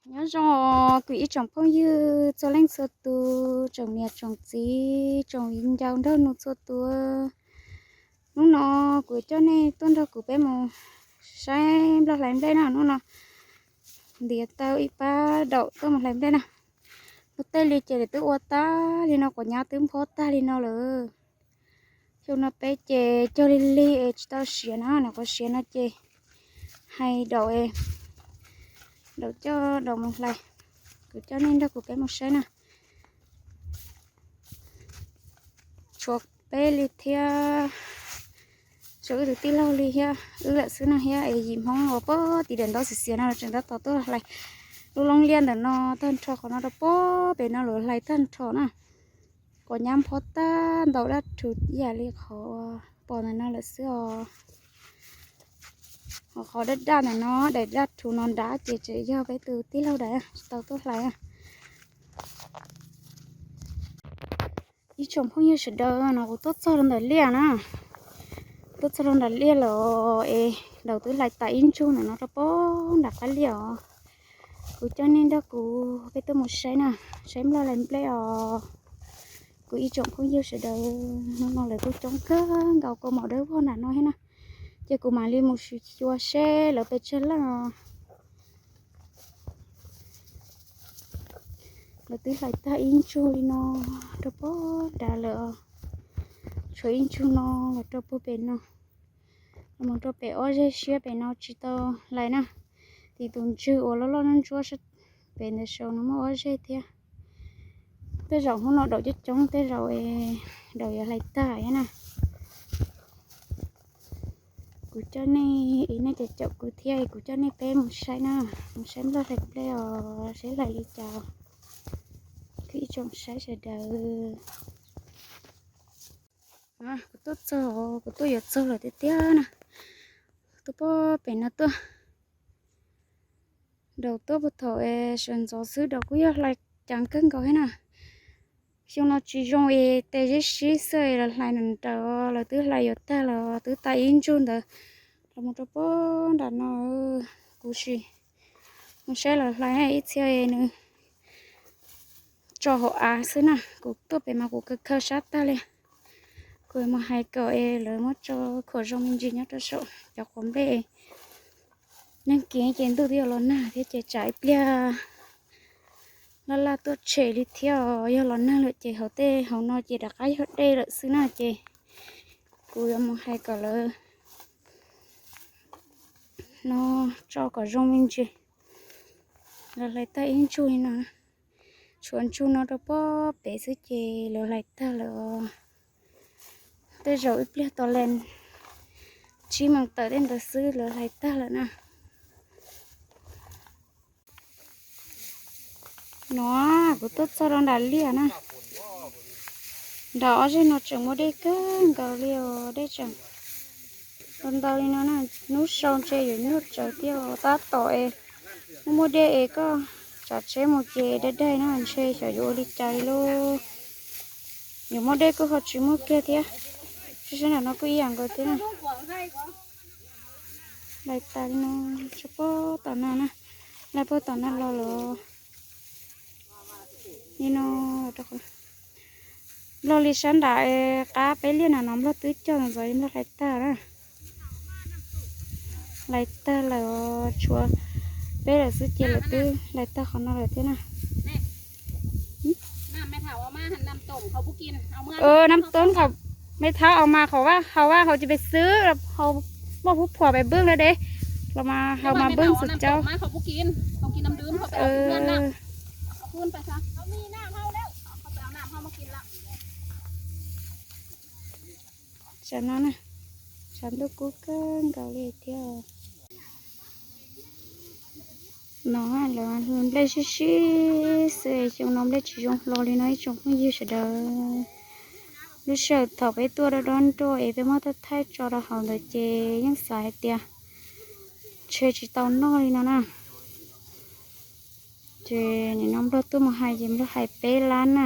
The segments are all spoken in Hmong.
Nyob zoo kuv ib tsoom phooj ywg txhua leej txhua tus, tsoom niam tsoom txiv, tsoom viv ncaus nraug nus txhua tus. Hnub no kuv coj nej tuaj nrog kuv peb mus saib nplog hlais nplej na. Hnub no ntiav tau ib pab daum tuaj mus hlais nplej na. Ua tej li ces lawv twb ua tag li no, quav nyab twb nphob tag li no lawm. Xyoo no peb ces cog lig lig es tsis tau siav na, nws quav siav no ces hais daum, daum coj daum mus hlais. Kuv coj nej nrog kuv peb mus saib na. Tshuav peb li thiab, tshuav wb tus tij laug li thiab wb lawm xwb no thiab es yim Hmoob uas pog tim daim ntaub xiav xiav no los tseem tab tom tuaj hlais. Lub loob liaj ntawm no tag nrho, qhov no rau pog pem no lawv hlais tag nrho na. Quav nyab nphob tag ntau dab rhuv ib yam li qhov pom ntawm no lawm xwb os. Ho qhov daj daj ntawm no, daim daj rhuv no nrad ces tseem yog peb tus tij laug daim tsis tau tuaj hlais. Ib tsoom phooj ywg sawv daws, no kuv tuaj txog rau ntawm liaj na. Tuaj txog rau ntawm liaj lawm es daum twb hlais tas ib ntsug ntawm no rau pog nram qab liaj os. Kuv coj nej nrog kuv peb tuaj mus saib na, saib nplog hlais nplej os. Kuv ib tsoom phooj ywg sawv daws, hnub no lawv kuj coob kawg nkaus kaus mom dawb vog nram no thiab na. Ces kuv mam li mus xyuas seb lawv pes tsawg leej os. Lawv twb hlais tag ib ntsug li no rau pog nrad lawm os. Tshuav ib ntsug no los rau pog pem no. Los mus rau pem ob zeg siab pem no tsis tau hlais na. Tim tus ntswg uas loj loj ntsuab ntsuab sab pem ntawd saud no muaj ob zeg thiab. Tej zaum hnub no daum coob coob, tej zaum daum yuav hlais tag thiab na. Kuv coj nej, nej caum caum kuv thiab, kuv coj nej peb mus saib na, mus saib nplog hlais nplej os, saib hlais li cas. Kuv ib tsoom saib sawv daws. Kuv tuaj txog, kuv tuaj yuav txog lawm tiag tiag na. Tuaj pog pem no tuaj. Daum tuaj puag thaum sawv ntxov xwb, daum kuj yog hlais ceev kawg nkaus thiab na. Xyoo no tsis zoo es tes zeb sib xwb es lawv hlais nrawm nrawm, lawv twb hlais yuav tag los twb tas ib ntsug ntawd. Los mus rau pog nram no, kuv sim mus saib lawv hlais ib txhia es nws tso hauv av xwb na. Kuv tuaj pem mas kuv kaw khaws sab tag li. Kuv mus hais kom es lawv muab tso khuam zoo me ntsis nyob rau saum cov quav nplej. Nag kis ces ntuj twb yuav los nag thiab ces tsam ib pliag laj laj tuaj tshem li thiab os. Yog los nag lawm ces hauv tej hauv no ces rov qab yog dej lawm xwb na ces kuv yuav mus hais kom lawv no tso kom zoo me ntsis. Lawv hlais tag ib ntsug li no, tshuav ntsug no rau pog pem xwb ces lawv hlais tag lawm os. Tej zaum ib pliag tos lees tsib moos tawm tej ntawd xwb lawv hlais tag lawm na. No kuv tuaj txog rau nram liaj na. Nram ob zeg no tseem muaj dej kawg nkaus li os, dej tseem ntau ntau li no na. Hnub sau ntshe yuav nyuaj tsawv thiab os, tab tom es muaj muaj dej es koj tsav tsheb mus ces daig daig na, ntshe xyov yuav ua li cas li lauj. Yuav muaj dej kuj ho tsis muaj kiag thiab. Saib saib nram no kuj ib yam nkaus thiab na. Hlais tas li no, tso pog tom no na, hlais pog tom no los lawm. Li no, nplog li sab nram qab peb liaj na no nplog twb cog ntxov li nplog hlais tag na. Hlais tag lawm, tshuav peb lawm xwb ces lawv twb hlais tag qhov no lawm thiab na. Nam toob, mej thaub au ma qhov vaj hauv vaj hauv ces peb xwb, muaj huv phuam peb npwj lawm deb, los mas hauv mas npwj xwb caub. Tsam no na, tshav ntuj kub kawg nkaus li thiab. No lawv hlais nplej sib sib xwb, xyoo no nplej tsis zoo hlo li no ib tsoom phooj ywg sawv daws. Lub sij hawm thaum peb tuaj dob dob nroj es peb muab thaij thaij tso rau hauv ntawd ces yeej xav hais tias ntshe tsis tau noj li no na. Ces nim no nplog tuaj mus hais ces nplog hais peb lab na.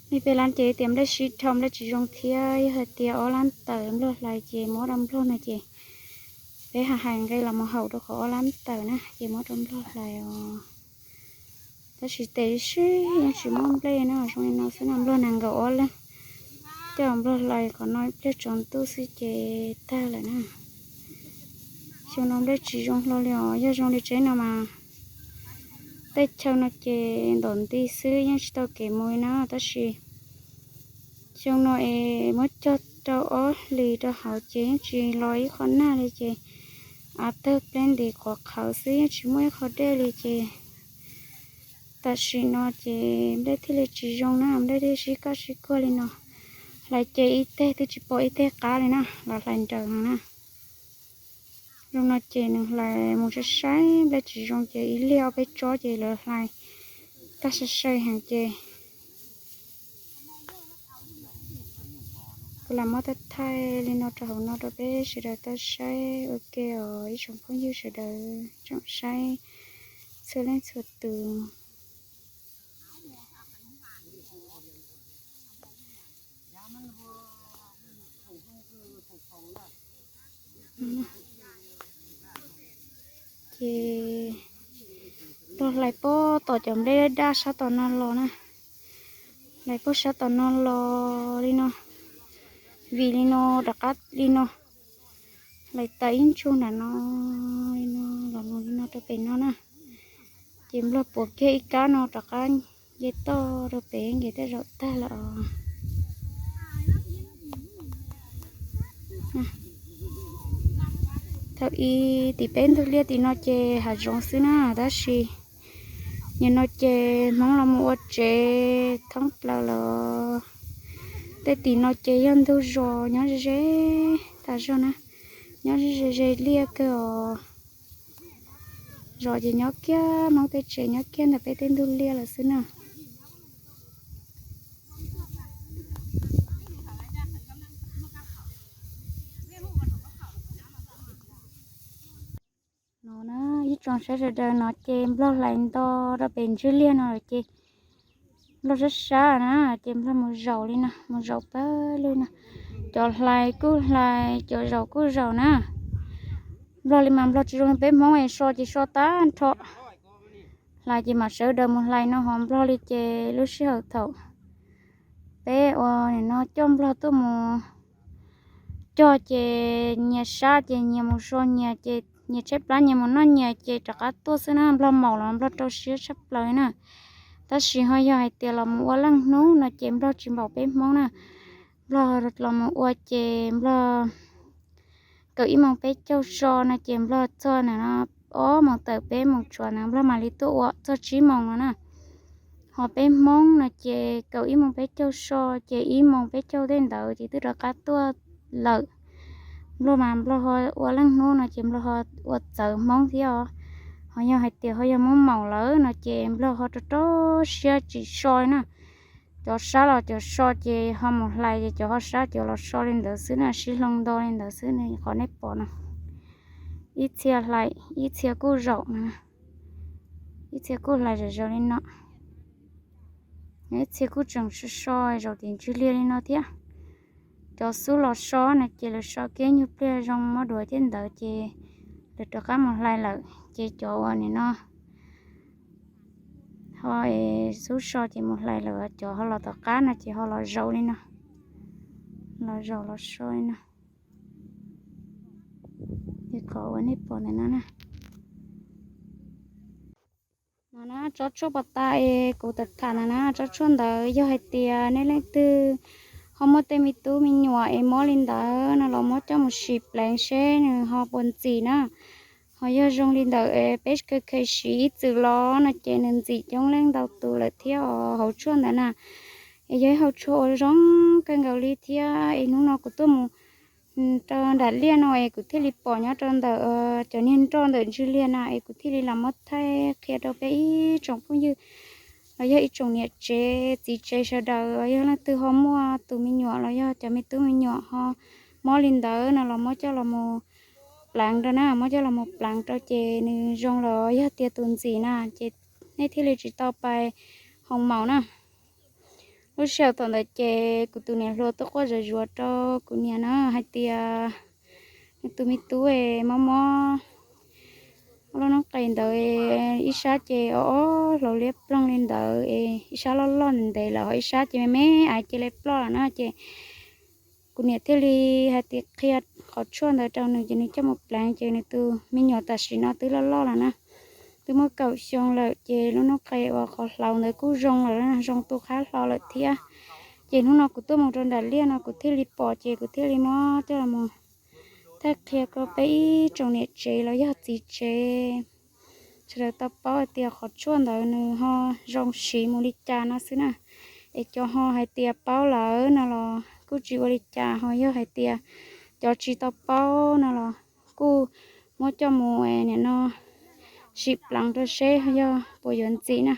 Nej peb lab ces tias nplej sib dhau nplej tsis zoo thiab, yog hais tias ob lab tawm nplog hlais ces muab rau nplog no ces peb hais hais nqe los mus haum rau qhov ob lab tawm na ces muab rau nplog hlais os. Tab sis tes sib yeej tsis muaj nplej no, zoo li no xwb no. Nplog nees nkaum ob leeg, coj nplog hlais qhov no ib pliag tsaus ntuj xwb ces tag lawm na. Xyoo no nplej tsis zoo hlo li os, yog zoo li tsev no mas tej chaw no ces ntom nti xwb yeej tsis tau kev mus li na. Tab sis xyoo no es muab cog rau ob hlis rau hauv ces yeej tsis los ib qho nag li ces av tawg pleb ntim qhuav qhawv xwb yeej tsis muaj ib qho dej li ces tam sim no ces nplej thiaj li tsis zoo na, nplej thiaj sib kaj sib kuag li no. Hlais ces ib teg twb tsis pom ib teg qab li na, los hlais nraws no na. Zoo no ces nws hlais mus sai sai nplej tsis zoo ces ib liag ob peb tsob ces lawv hlais tag sai sai heev ces kuv lam muab thaij thaij li no rau hauv no rau peb sawv daws tau saib ua ke os ib tsoom phooj ywg sawv daws tsoom saib txhua leej txhua tus. Ces nplog hlais puag tom cov nplej daj daj sab tom no los na, hlais puag sab tom no los li no, vim li no rov qab li no, hlais tas ib ntsug nram no li no los mus li no rau pem no na. Ces nplog puas kiag ib kab no rov qab nce toj rau pem nce tej zaum tag lawm os. Thaum ub tim peb ntug liaj tim no ces hav zoov xwb na, tab sis nim no ces Hmoob los mus ua tsev thoob plaws lawm. Tej tim no ces yog ntug zos nyob ze ze tas zog na, nyob ze ze liaj kawg os. Zos ces nyob kiag Hmoob tej tsev nyob kiag ntawm peb tej ntug liaj lawm xwb na. No na, ib tsoom saib sawv daws, no ces nplog hlais nto rau pem ntswg liaj no lawm ces nplog sab sab na, ces nplog mus zaum li no, mus zaum pawg lug no. Cov hlais kuj hlais, cov zaum kuj zaum na. Nplog li mas nplog tsis zoo li peb Hmoob es so ces so tag nrho. Hlais ces mam sawv daws mus hlais no, ho nplog li ces lub sij hawm thaum peb ua nim no coj nplog tuaj mus cog ces nyias sab ces nyias mus so nyias ces nyias tshaib plab nyias mus noj nyias ces rov qab tuaj xwb na. Nplog maum los nplog rau siab tshaj plaws na. Tab sis ho yog hais tias los mus ua leej hnub no ces nplog tsis npaum peb Hmoob na. Nplog los mus ua ces nplog kaum ib moos peb caug so no ces nplog txog na no, ob moos tawm peb moos tshuav na nplog mam li tuaj ua txog tsib moos no na. Ho peb Hmoob no ces kaum ib moos peb caug so ces ib moos peb caug tej ntawd ces twb rov qab tuaj lawm. Nplog mas nplog ho ua leej hnub no ces nplog ho ua txawv Hmoob thiab os. Ho yog hais tias ho yog Hmoob maum lawm no ces nplog ho rau rau siab tsis so li na. Cov sab los cov so ces ho mus hlais ces cov ho sab cov los so li ntawd xwb na, sib hloov nto li ntawd xwb qhov nej pom no. Ib txhia hlais ib txhia kuj zaum no, ib txhia kuj hlais zom zaws li no, ib txhia kuj tseem so so zaum tim ntswg liaj li no thiab. Cov xub los so no ces lawv so kiag nyuag pliag zoo muab duav thiab ntawd ces lawv rov qab mus hlais lawm. Ces cov uas nim no ho xub so ces mus hlais lawm, cov ho los tom qab no ces ho los zaum li no, los zaum los so li no. Li qhov uas nej pom ntawm no na. No na, tsob tshuaj pos tas es kuv tawm tham ntawd na, tsob tshuaj ntawd yog hais tias nej leej twg ho muaj tej me tub me nyuam es mob li ntawd no los muab coj mus sim pleev seb nws ho puas ntxim na. Ho yog zoo li ntawd es peb kheev siv ib txwm los no ces nws ntxim coob leej ntau tus lawm thiab os hauv tshuaj ntawd na. Es yog ib hauv tshuaj uas zoo kawg nkaus li thiab es hnub no kuv tuaj mus rau nram liaj no es kuv thiaj li pom nyob rau ntawm cov niag nroj ntawm ntswg liaj na es kuv thiaj li los muab thaij qhia rau peb ib tsoom phooj ywg los yog ib tsoom niam tsev txiv tsev sawv daws, yog leej twg ho muaj tus me nyuam los yog cov me tub me nyuam ho mob li ntawd no los muab coj los mus pleev rau na, muab coj los mus pleev rau ces nws zoo los yog tias tus ntxim na ces nej thiaj li tsis tau pais hoo maum na. Lub sij hawm thaum ntawd ces kuv tus niam hluas tuaj quaj zuav zuav rau kuv niam na hais tias nws tus me tub es mob mob Lub noob qes ntawd ib sab ces ob ob hlau liab ploog li ntawd es ib sab loj loj ntev ntev lawm, ho ib sab ces me me ais cia li ploj lawm na. Ces kuv niam thiaj li hais tias qhia qhov tshuaj ntawd rau nws ces nws coj mus pleev ces nws tus me nyuam tam sim no twb loj loj lawm na, twb muaj kaum xyoo lawm. Ces lub noob qes uas qhov hlauv ntawd kuj zoo lawm, zoo tu qab hlo lawm thiab. Ces hnub no kuv tuaj mus rau nram liaj no kuv thiaj li pom ces kuv thiaj li muab coj los mus thaij qhia rau peb ib tsoom niam tsev los yog txiv tsev sawv daws tau paub hais tias qhov tshuaj ntawd nws ho zoo siv mus li cas no xwb na. Es cov ho hais tias paub lawm no los kuj tsis ua li cas, ho yog hais tias cov tsis tau paub no los kuj muab coj mus nim no sim pleev rau seb yog puas yuav ntxim na.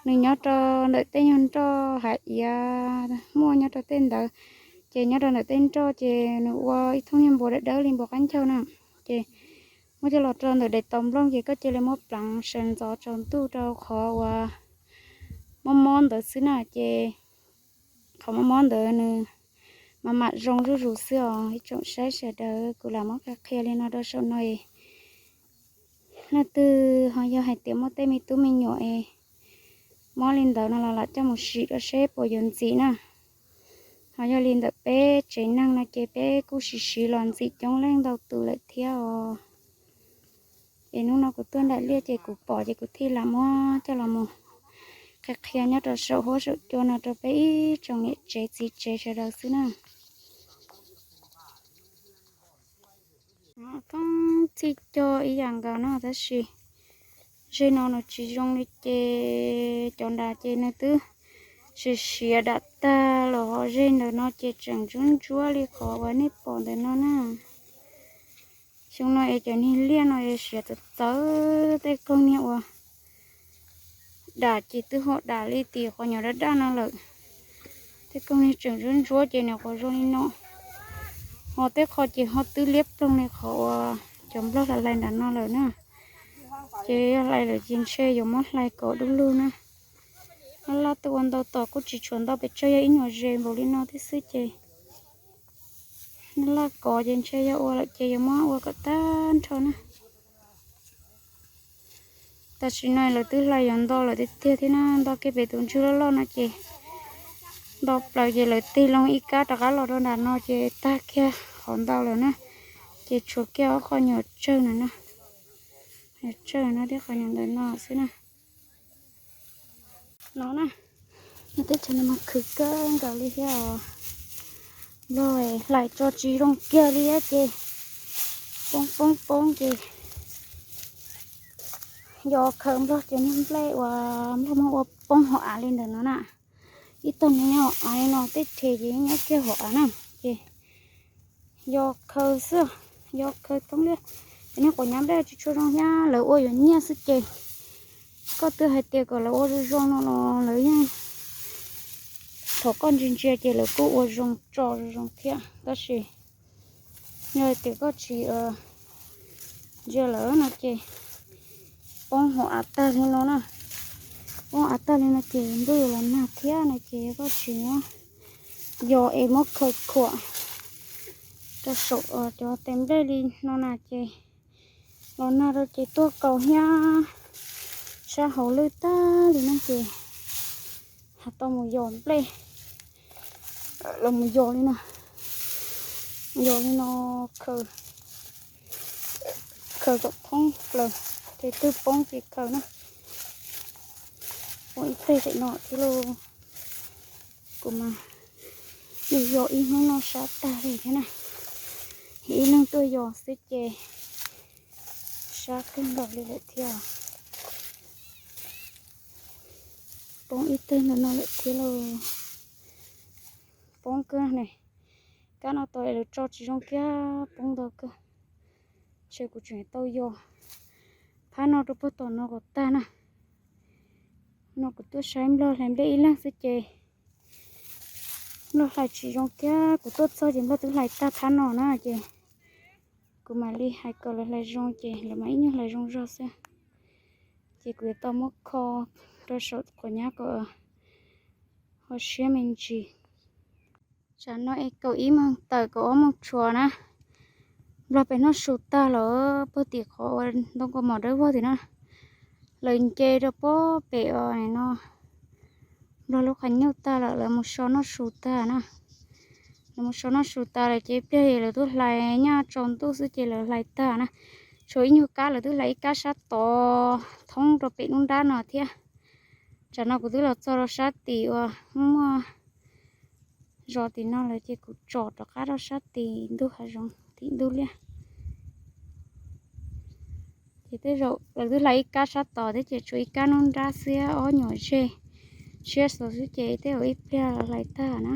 Nws nyob rau ntawm tej nyuag nroj hav iav muaj nyob rau tej ntawd, ces nyob rau ntawm tej nroj ces nws ua ib thooj niag npuas dawb dawb li npuas qab ncaug na. Ces muab coj los rau ntawm daim tau nplooj ces koj cia li muab pleev sawv ntxov tsaus ntuj rau qhov uas mob mob ntawd xwb na. Ces qhov mob mob ntawd nws mam mam zoo zuj zus xwb os ib tsoom saib sawv daws. Kuv lam muab qhia qhia li no rau saum no es leej twg ho yog hais tias muaj tej me tub me nyuam es mob li ntawd no los lam coj mus sim rau seb puas yuav ntxim na. Ho yog li ntawm peb tsev neeg no ces peb kuj siv siv los ntxim coob leej ntau tus lawm thiab os. Es hnub no kuv tuaj nram liaj ces kuv pom ces kuv thiaj lam muab coj los mus qhia qhia nyob rau saum huab saum cua no rau peb ib tsoom niam tsev txiv tsev sawv daws xwb na. Thoob txhij cog ib yam nkaus no tab sis zeg no nws tsis zoo li ces cov nrad ces nws twb siav siav dam tag los ho zeg ntawm no ces tseem ntsuab ntsuab li qhov uas nej pom ntawm no na. Xyoo no es cov niag liaj no es siav txawv txawv, tej koog niag uas dam ces twb ho dam li tim qhov nyuag daj daj no lawm. Tej koog niag tseem ntsuab ntsuab ces nws qhuav zoo li no. Ho tej qho ces ho twb liab ploog li qhov uas cov nplog hlais hlais nram no lawm na. Ces yog hlais lawm ces ntshe yuav muab hlais kom dub lug na. Laj laj twb ua ntau tom kuj tsis tshuav ntau pes tsawg, yog ib nyuag ze npaum li no thiab xwb ces laj laj kov ces ntshe yog ua lawm ces yuav muab ua kom tag nrho na. Tam sim no lawv twb hlais yuav nto lawm tiag tiag thiab na, nto kiag pem tus ntswg loj loj no ces nto plaws ces lawv tig loo ib kab rov qab los rau nram no ces tag kiag qhov ntau lawm na. Ces tshuav kiag ob qho nyuag tsawg no na, nyuag tsawg no thiab qhov nyuag ntawm no xwb na. No na, teb chaws no mas khwv kawg nkaus li thiab os. Nplog hlais tso tsis zoo kiag li ces poob poob poob ces yos khaws nplog cov niag nplej uas nplog muab ua poob hauv av li ntawm no na. Ib tog nyob hauv av li no, tej rhe ces nyob kiag hauv av na. Ces yos khaws xwb, yos khaws thoob liaj. Cov niag quav nyav nplej tsis tshua zoo thiab, lawv ua yuav nyiaj xwb ces koj twb hais tias kom lawv ua zoo zoo no los lawv yeej, thaum koj ntsia ntsia ces lawv kuj ua zoo tso zoo zoo thiab. Tab sis yog hais tias koj tsis ntsia lawv no ces poob hauv av tag li no na. Poob av tag li no ces ntuj yuav los nag thiab no ces koj tsis muab yos es muab khaws khuam rau saum cov tes nplej li no na ces los nag rau ces tuag kaus thiab sab hauv lwj tag li no ces ho tau mus yos nplej, los mus yos li no, yos li no, khaws, khaws kom thoob plaws, ces twg poob ces khaws na. Ua ib teg tam no thiab lauj. Kuv mas yog yos ib hnub no sab tag li thiab na. Ib leeg tuaj yos xwb ces sab kawg nkaus li lawm thiab. Poob ib teg ntawm no lawm thiab lauj. Poob kawg ne. Kab no tau es lawv tso tsis zoo kiag, poob ntau kawg. Ntshe kuv tseem tau yos phab no rau puag tom no kom tag na. No kuv tuaj saib nplog hlais nplej ib leeg xwb ces nplog hlais tsis zoo kiag. Kuv tuaj txog ces nplog twb hlais tag phab no na ces kuv mam li hais kom lawv hlais zoo ces lawv mam ib nyuag hlais zoo zog xwb. Ces kuv yuav tau muab kho rau saum quav nyab kom ho siab me ntsis. Tsam no es kaum ib moos tawm kaum ob moos tshuav na. Nplog pem noj su tag lawm, puag tim qhov uas ntoo kaus mom dawb vog tim no, lawv nce rau puag pem os no. Nplog lub qhov nyuj tag lawm, lawv mus so noj su tag na. Lawv mus so noj su tas lawm ces pliag lawv twb hlais, nyob tsaus ntuj xwb ces lawv hlais tag na. Tshuav ib nyuag kab, lawv twb hlais ib kab sab tod thoob rau pem nruab nrab no thiab. Tsam no kuv twb los txog rau sab tim uas muaj zos tim no lawm ces kuv tsom rov qab rau sab tim ntug hav zoov tim ntug liaj. Ces tej zaum lawv twb hlais ib kab sab tod thiab ces tshuav ib kab nruab nrab xwb, ob nyuam ze tshiab xwb ces tej zaum ib pliag hlais tag na.